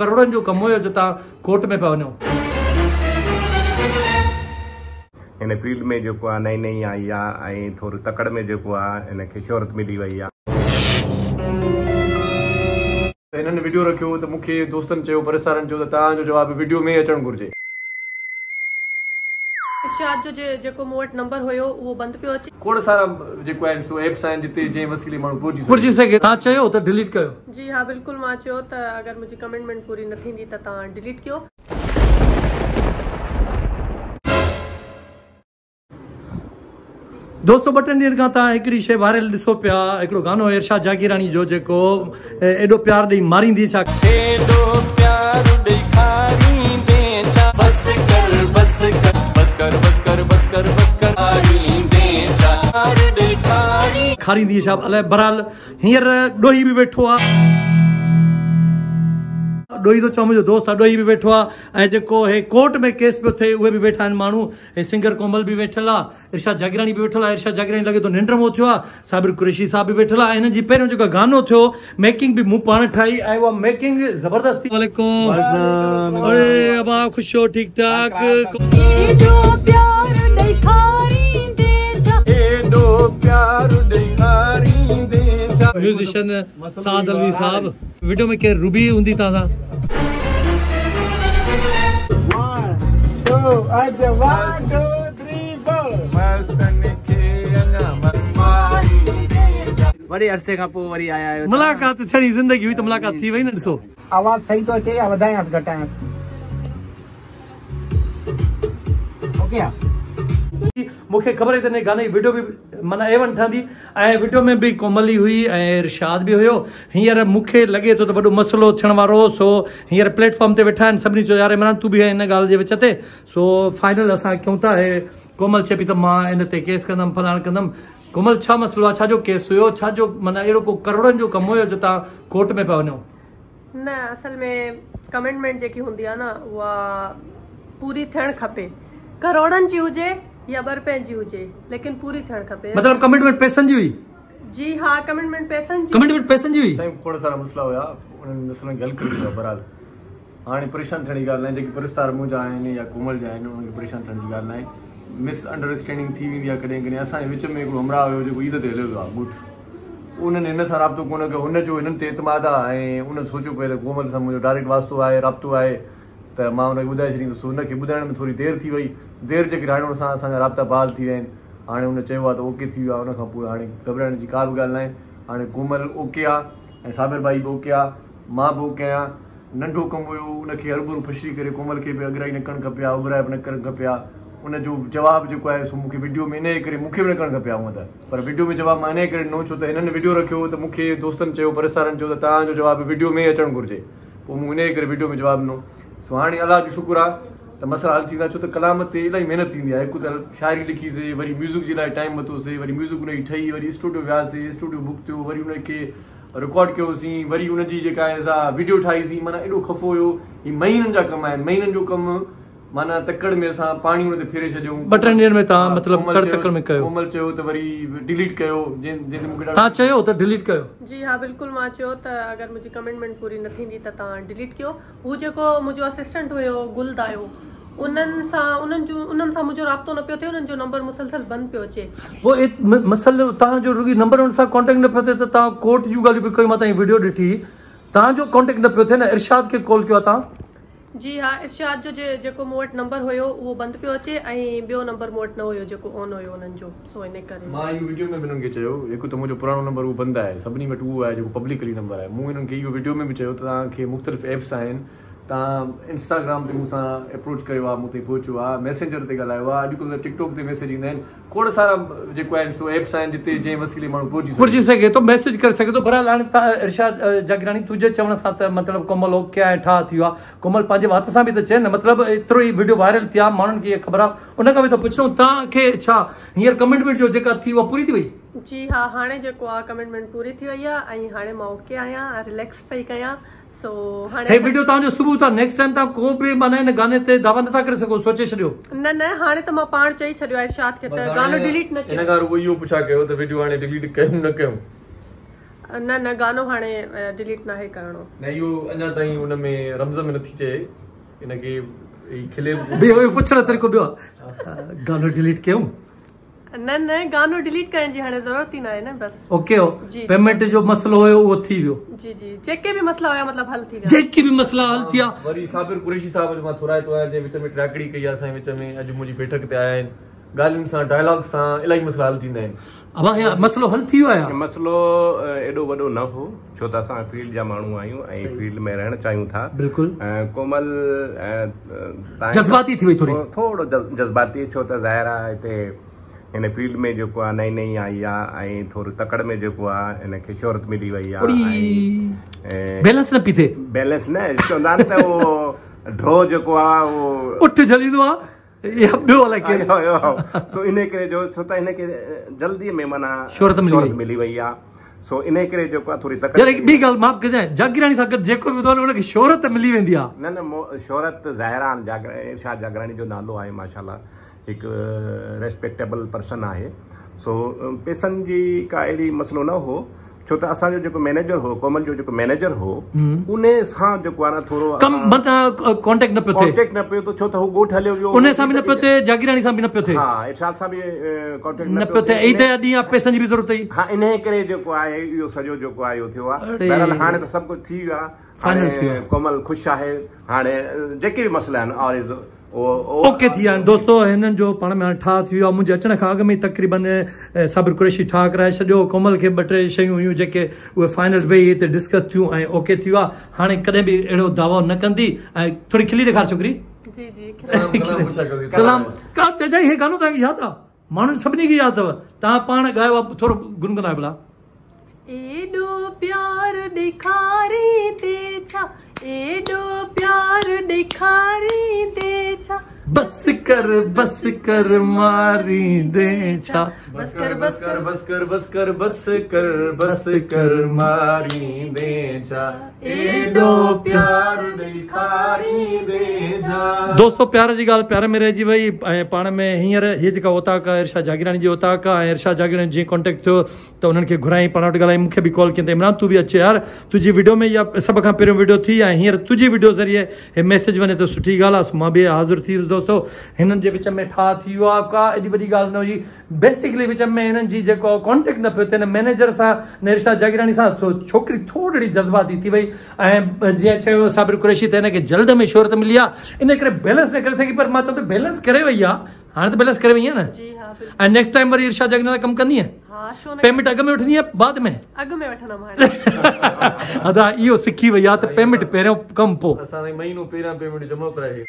ڪروڙن جو ڪم هيو جو توهان ڪورٽ ۾ پيا وڃو. هن فيلڊ ۾ جيڪو آ نئين نئين آئي آ ۽ ٿورو تڪڙ ۾ جيڪو آ هن کي شهرت ملي وئي آ. هنن وڊيو رکيو ته مون کي دوستن چيو پرستارن چيو ته توهان جو جواب وڊيو ۾ اچڻ گهرجي. ارشاد جو جيڪو مون وٽ نمبر هيو اهو بند پيو اچي. کوڙ سارا جيڪو آهن سو ايپس آهن جتي جنهن وسيلي ماڻهو پهچي پهچي سگهي. توهان چيو ته ڊليٽ ڪيو. جي ها بلڪل مان چيو ته اگر منهنجي ڪمٽمينٽ پوري نه ٿيندي ته توهان ڊليٽ ڪيو. دوستو ٻه ٽن ڏينهن کان توهان هڪڙي شي وائرل ڏسو پيا هڪڙو گانو ارشاد جاگيراڻي جو جيڪو ايڏو پيار ڏئي ماريندي ڇا. ايڏو پيار ڏئي کاريندين ڇا. بس ڪر بس ڪر بس ڪر بس ڪر بس ڪر بس ڪر کاريندين ڇا پيار ڏئي کاري. کاريندي ڇا الائي بھرحال هينئر ڏوهي به ويٺو آ. ڏوهي ٿو چوان منهنجو دوست آ ڏوهي به ويٺو آ ۽ جيڪو هي ڪورٽ ۾ ڪيس پيو ٿئي اهي به ويٺا آهن ماڻهو هي سنگر ڪومل به ويٺل آ ارشاد جاگيراڻي به ويٺل آ ارشاد جاگيراڻي لڳي ٿو ننڊ مان اٿيو آ صابر قريشي صاحب به ويٺل آ ۽ هنن جي پهريون جيڪو گانو ٿيو ميڪنگ به مون پاڻ ٺاهي ۽ اها ميڪنگ زبردست ٿي. عليڪم اڙي ابا خوش هو ٺيڪ ٺاڪ. ايڏو پيار ڏئي کاريندين ڇا. ايڏو پيار ڏئي کاريندين ڇا. ميوزيشن سعد علوي صاحب وڊيو ۾ ڪير روبي هوندي توهان سان. 1 2 اڄ 1 2 3 4. مستن کي اڃا ماريندين ڇا. وڏي عرصي کان پوء وري آيا آهيو. ملاقات ٿيڻي زندگي هئي ته ملاقات ٿي وئي نه ڏسو. آواز صحيح ٿو اچي يا وڌايانس گهٽايانس؟ اوڪي آ. مون کي خبر هئي ته انهي گاني جي وڊيو به معنيٰ اي ون ٺهندي ۽ وڊيو ۾ به ڪومل ئي هئي ۽ ارشاد به هيو هينئر مون کي لڳي ٿو ته وڏو مسئلو ٿيڻ وارو هو سو هينئر پليٽ فارم تي ويٺا آهن سڀني چيو يار عمران تون به آهين ان ڳالهه جي وچ تي سو فائنل اسان ڪيون ٿا هي ڪومل چئي پئي ته مان ان تي ڪيس ڪندم فلاڻ ڪندم ڪومل ڇا مسئلو آهي ڇا جو ڪيس هيو ڇا جو معنيٰ اهڙو ڪو ڪروڙن جو ڪم هيو جو توهان ڪورٽ ۾ پيا وڃو. نه اصل ۾ ڪمٽمينٽ جيڪي هوندي آهي نه اها پوري ٿيڻ کپي ڪروڙن جي هجي يا ٻه رپين جي هجي ليڪن پوري ٿيڻ کپي. مطلب ڪمٽمينٽ پئسن جي هئي. جي ها ڪمٽمينٽ پئسن جي. ڪمٽمينٽ پئسن جي هئي. سائين کوڙ سارا مسئلا هيا انهن مسئلن کي حل ڪري ڇڏيو بهرحال هاڻي پريشان ٿيڻ جي ڳالهه ناهي جيڪي پرستار منهنجا آهن يا ڪومل جا آهن انهن کي پريشان ٿيڻ جي ڳالهه ناهي مس انڊراسٽينڊنگ ٿي ويندي آهي ڪڏهن ڪڏهن اسان جي وچ ۾ هڪڙو همراهه هيو جيڪو عيد تي هليو ويو آهي ڳوٺ انهن هن سان رابطو ڪونه ڪيو، هن جو هنن تي اعتماد آ ۽ ان سوچيو پئي ته ڪومل سان منهنجو ڊائريڪٽ واسطو آهي، رابطو آهي ته مان ان کي ٻڌائي ڇڏيندس. هن کي ٻڌائڻ ۾ ٿوري دير ٿي وئي، دير جي ڪري هاڻي ان سان اسان جا رابطا بحال ٿي ويا آهن. هاڻي هن چيو آ ته اوڪي ٿي ويو آ، ان کان پوء هاڻي گهٻرائڻ جي ڪا به ڳالهه ناهي. هاڻي ڪومل اوڪي آ ۽ صابر ڀائي به اوڪي آ، مان به اوڪي آهيان. ننڍو ڪم هيو، ان کي هرڀرو ڦشري ڪري ڪومل کي به اڳرائي نه ڪرڻ کپي ها، اٻهرائپ نه ڪرڻ کپي ها. ان جو جواب جيڪو آهي سو مون کي وڊيو ۾ انهيء ڪري مون کي به نه ڪرڻ کپي ها هونء ته. پر وڊيو ۾ جواب مان انهيء ڪري ڏنو ڇو ته هنن وڊيو رکيو هو ته مون کي دوستن چيو پرستارن چيو ته توهان جو جواب وڊيو ۾ اچڻ گهرجي پوء مون انهيء ڪري وڊيو ۾ جواب ڏنو سو هاڻي الله جو شڪر آهي ته مسئلا حل ٿيندا ڇو ته ڪلام تي الاهي محنت ٿيندي آهي هڪ ته شاعري لکي سي وري ميوزڪ جي لاء ٽائيم ورتو سي وري ميوزڪ ان جي ٺهي وري اسٽوڊيو وياسي اسٽوڊيو بڪ ٿيو وري ان کي رڪارڊ ڪيوسين وري ان جي جيڪا آهي سا وڊيو ٺاهي سين معنيٰ ايڏو خفو هيو هي مهينن جا ڪم آهن مهينن جو ڪم معنيٰ تڪڙ ۾ اسان پاڻي ان تي ڦيري ڇڏيو. ٻه ٽن ڏينهن ۾ توهان مطلب تڙ تڪڙ ۾ ڪيو. ڪومل چيو ته وري ڊليٽ ڪيو جنهن تي مون کي ڏاڍو. توهان چيو ته ڊليٽ ڪيو. جي ها بلڪل مان چيو ته اگر منهنجي ڪمٽمينٽ پوري نه ٿيندي ته توهان ڊليٽ ڪيو. هو جيڪو منهنجو اسسٽنٽ هيو گل دايو انهن سان انهن جو انهن سان منهنجو رابطو نه پيو ٿئي انهن جو نمبر مسلسل بند پيو اچي. پوء مسئلو توهان جو رڳي نمبر ان سان ڪانٽيڪٽ نه پيو ٿئي ته توهان ڪورٽ جون ڳالهيون به ڪيون مان توهان جي وڊيو ڏٺي توهان جو ڪانٽيڪٽ نه پيو ٿئي نه ارشاد کي ڪال ڪيو آهي توهان. جي ها ارشاد جو جيڪو مون وٽ نمبر هيو اهو بند پيو اچي ۽ ٻيو نمبر مون وٽ نه هيو جيڪو آن هيو انهن جو سو انهي ڪري. مان اهو وڊيو ۾ به انهن کي چيو هڪ ته منهنجو پراڻو نمبر اهو بند آهي سڀني وٽ اهو آهي جيڪو پبلڪلي نمبر آهي مون انهن کي اهو وڊيو ۾ به چيو ته توهان کي مختلف ايپس آهن توهان انسٽاگرام تي مون سان اپروچ ڪيو آهي مون تائين پهچو آهي ميسينجر تي ڳالهايو آهي اڄڪلهه ته ٽڪ ٽاڪ تي ميسيج ايندا آهن کوڙ سارا جيڪو آهن سو ايپس آهن جتي جنهن وسيلي ماڻهو پهچي سگهي پهچي سگهي ٿو ميسيج ڪري سگهي ٿو بهرحال هاڻي تان ارشاد جاگيراڻي تنهنجي چوڻ سان ته مطلب ڪومل اوڪي آهي ٺاهه ٿي ويو آهي ڪومل پنهنجي وات سان به ته چئي نه مطلب ايترو ئي وڊيو وائرل ٿي آهي ماڻهن کي اها خبر آهي ان کان به ته پڇون تان کي ڇا هينئر ڪمٽمينٽ جو جيڪا ٿي اها پوري ٿي وئي. جي ها هاڻي جيڪو آهي ڪمٽمينٽ پوري ٿي وئي آهي ۽ هاڻي مان اوڪي آهيان رليڪس پئي ڪيان سو هاڻي هي وڊيو توهان جو ثبوت آ نيڪسٽ ٽائيم توهان ڪو به معنيٰ ان گاني تي دعويٰ نٿا ڪري سگهو سوچي ڇڏيو. نه نه هاڻي ته مان پاڻ چئي ڇڏيو آهي ارشاد کي ته گانو ڊيليٽ نه ان ڪيو. کان رڳو اهو پڇا ڪيو ته وڊيو هاڻي ڊيليٽ ڪيون نه ڪيون. न न गानो हाणे डिलीट नाहे करिणो। न इहो अञा ताईं उन में रमज़ में नथी चए इनखे खिले ॿियो पुछण तरीक़ो ॿियो आहे गानो डिलीट कयूं? न न गानो डिलीट करण जी हाणे ज़रूरत ई न आहे न बसि ओके हो। पेमेंट जो मसइलो हुयो उहो थी वियो। जी जी जेके बि मसइला हुया मतिलबु हल थी विया, जेके बि मसइला हल थी विया। वरी साबिर कुरैशी साहिब जो मां थोराइतो आहियां जंहिं विच में टाकड़ी कई आहे असांजे विच में, अॼु मुंहिंजी बैठक ते आया आहिनि, ॻाल्हियुनि सां डायलॉग सां इलाही मसइला हल थींदा आहिनि। अबा हे मसइलो हल थी वियो आहे? मसइलो एॾो वॾो न हो छो त असां फील्ड जा माण्हू आहियूं ऐं फील्ड में रहण चाहियूं था। बिल्कुलु। कोमल जज़्बाती थी वई थोरी, थोरो जज़्बाती, छो त ज़ाहिर आहे हिते हिन फील्ड में जेको आहे नई नई आई आहे ऐं थोरो तकड़ में जेको आहे हिनखे शोहरत मिली वई आहे, बैलेंस न पई थिए। बैलेंस न चवंदा आहिनि त उहो ढो जेको आहे उहो उठ झलींदो आहे या ॿियो अलाए केरु। सो इन करे जो छो त हिनखे जल्दीअ में माना शोहरत मिली वई आहे, सो इन करे जेको आहे थोरी तकड़। यार हिकु ॿी ॻाल्हि माफ़ कजांइ, जागीराणी सां गॾु जेको बि हूंदो आहे उनखे शोहरत मिली वेंदी आहे। न न शोहरत ज़ाहिर आहे, इरशाद जागराणी जो नालो आहे माशाल्लाह, हिकु रेस्पेक्टेबल पर्सन आहे। सो पैसनि जी का अहिड़ी मसइलो न हो, छो त असांजो जेको मैनेजर हो, कोमल जो जेको मैनेजर हो, उन सां जेको आहे न थोरो कम मतिलब कॉन्टेक्ट न पियो थिए, कॉन्टेक्ट न पियो, छो त हू ॻोठ हलियो वियो, उन सां बि न पियो थिए, जागीराणी सां बि न पियो थिए, हा इरशाद सां बि कॉन्टेक्ट न पियो थिए, ई त ॾींहुं पैसनि जी बि ज़रूरत हुई। हा इन करे जेको आहे इहो सॼो जेको आहे इहो थियो आहे। बहरहाल हाणे त सभु कुझु थी वियो आहे, फाइनल थी वियो, कोमल ख़ुशि आहे, हाणे जेके बि मसइला आहिनि और ओके थी विया आहिनि। दोस्तो हिननि जो पाण में हाणे ठाह थी वियो आहे। मुंहिंजे अचण खां अॻु में तक़रीबन साबिर कुरैशी ठाह कराए छॾियो। कोमल खे ॿ टे शयूं हुयूं जेके उहे फाइनल वेही हिते डिस्कस थियूं ऐं ओके थी वियो आहे। हाणे कॾहिं बि अहिड़ो दावा न कंदी। ऐं थोरी खिली ॾेखार छोकिरी। जी जी कलाम का चइजांइ हे गानो तव्हांखे यादि आहे? माण्हुनि सभिनी खे यादि अथव, तव्हां पाण ॻायो आहे, थोरो गुनगुनायो भला। एॾो प्यार ॾेखारींदे छा, एॾो प्यार ॾेखारींदे छा, बस कर बस कर मारींदे छा, बस कर बस कर बस कर बस कर बस कर बस कर मारींदे छा, एॾो प्यार ॾेखारींदे छा। दोस्तो प्यार जी ॻाल्हि प्यार में रहिजी वई। ऐं पाण में हींअर हीअ जेका औताक आहे इरशाद जागीराणी जी औताक आहे, ऐं इरशाद जागीराणी जीअं कॉन्टेक्ट थियो त उन्हनि खे घुराई पाण वटि ॻाल्हाई। मूंखे बि कॉल कयईं त इमरान तूं बि अच यार, तुंहिंजी वीडियो में इहा सभ खां पहिरियों वीडियो थी ऐं हींअर तुंहिंजी वीडियो ज़रिए हे मैसेज वञे त सुठी ॻाल्हि आहे। मां बि हाज़िर थी वियुसि। दोस्तो हिननि जे विच में ठाह थी वियो आहे, का एॾी वॾी ॻाल्हि न हुई। बेसिकली विच में हिननि जी जेको कॉन्टेक्ट न पियो थिए न मैनेजर सां न इरशाद जागीराणी सां, छोकिरी थोरी जज़्बाती थी वई। ऐं जीअं चयो साबिर कुरैशी त हिनखे जल्द में शोहरत मिली आहे, इन करे बैलेंस न करे सघी, पर मां चवां थो बैलेंस करे वई आहे, हाणे त बैलेंस करे वई आहे न। ऐं नेक्स्ट टाइम वरी इरशाद जागीराणी सां कमु कंदी आहीं? पेमेंट अॻु में वठंदी आहीं बाद में? अॻु में वठंदमि हाणे। अदा इहो सिखी वई आहे त पेमेंट पहिरियों कमु पोइ असां महीनो पहिरियां पेमेंट जमा कराए।